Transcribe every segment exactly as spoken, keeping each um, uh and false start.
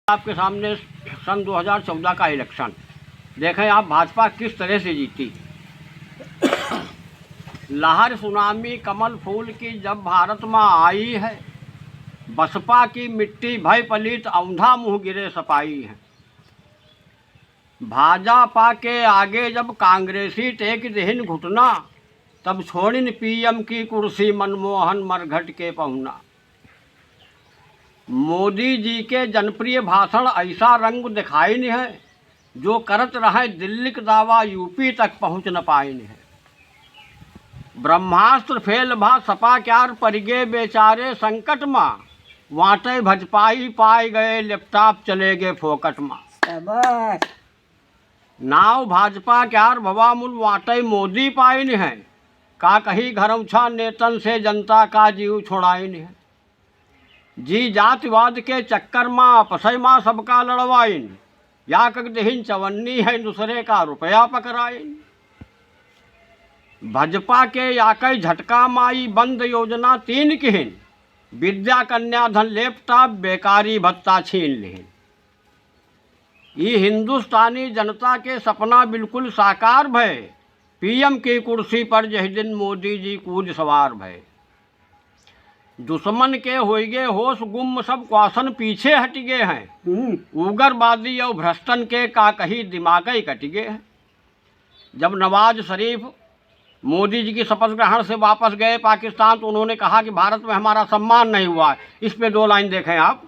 आपके सामने सन दो हज़ार चौदह का इलेक्शन देखें आप, भाजपा किस तरह से जीती। लहर सुनामी कमल फूल की जब भारत मा आई है, बसपा की मिट्टी भय पलीत औंधा मुँह गिरे सपाई है। भाजपा के आगे जब कांग्रेसी टेक दिहिन घुटना, तब छोड़िन पीएम की कुर्सी मनमोहन मरघट के पहुना। मोदी जी के जनप्रिय भाषण ऐसा रंग दिखाइन है, जो करत रहे दिल्ली क दावा यूपी तक पहुँच न पाइन है। ब्रह्मास्त्र फेल भा सपा क्यार परिगे बेचारे संकट मा, वांटे भजपाई पाए गए लैपटॉप चले गए फोकट मा। शाबाश। नाव भाजपा क्यार भवा मुल वांटे मोदी पाइन है, का कही घरौछा नेतन से जनता का जीव छोड़ाइन है। जी जातिवाद के चक्कर मा आपसै मा सबका लड़वाइन, या कक देहिन चवन्नी है दूसरे का रुपया पकड़ाइन। भजपा के या कई झटका माई बंद योजना तीन किहिन, विद्या कन्या धन लैपटॉप बेकारी भत्ता छीन लिहिन। ई हिंदुस्तानी जनता के सपना बिल्कुल साकार भय, पीएम की कुर्सी पर जहि दिन मोदी जी कूद सवार भय। दुश्मन के होइगे होश गुम, सब क्वासन पीछे हटिगे हैं। हम्म। उग्रवादी और भ्रष्टन के का कही दिमागै कटिगे हैं। जब नवाज शरीफ मोदी जी की शपथ ग्रहण से वापस गए पाकिस्तान, तो उन्होंने कहा कि भारत में हमारा सम्मान नहीं हुआ है। इस पे दो लाइन देखें आप।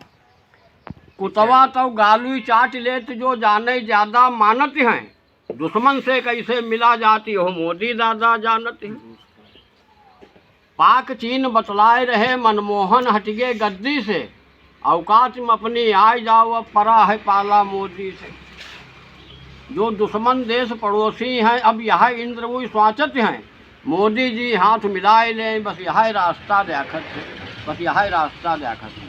कुतवा तो गालू चाट लेत, जो जाने ज्यादा मानत हैं, दुश्मन से कैसे मिला जाती हो मोदी दादा जानत हैं। पाक चीन बतलाए रहे मनमोहन हटिगे गद्दी से, औकात में अपनी आए जाओ अब परा है पाला मोदी से। जो दुश्मन देश पड़ोसी हैं अब यह इंद्र वो स्वाचत हैं, मोदी जी हाथ मिलाए लें बस यह रास्ता देखत है, बस यह रास्ता देखत है।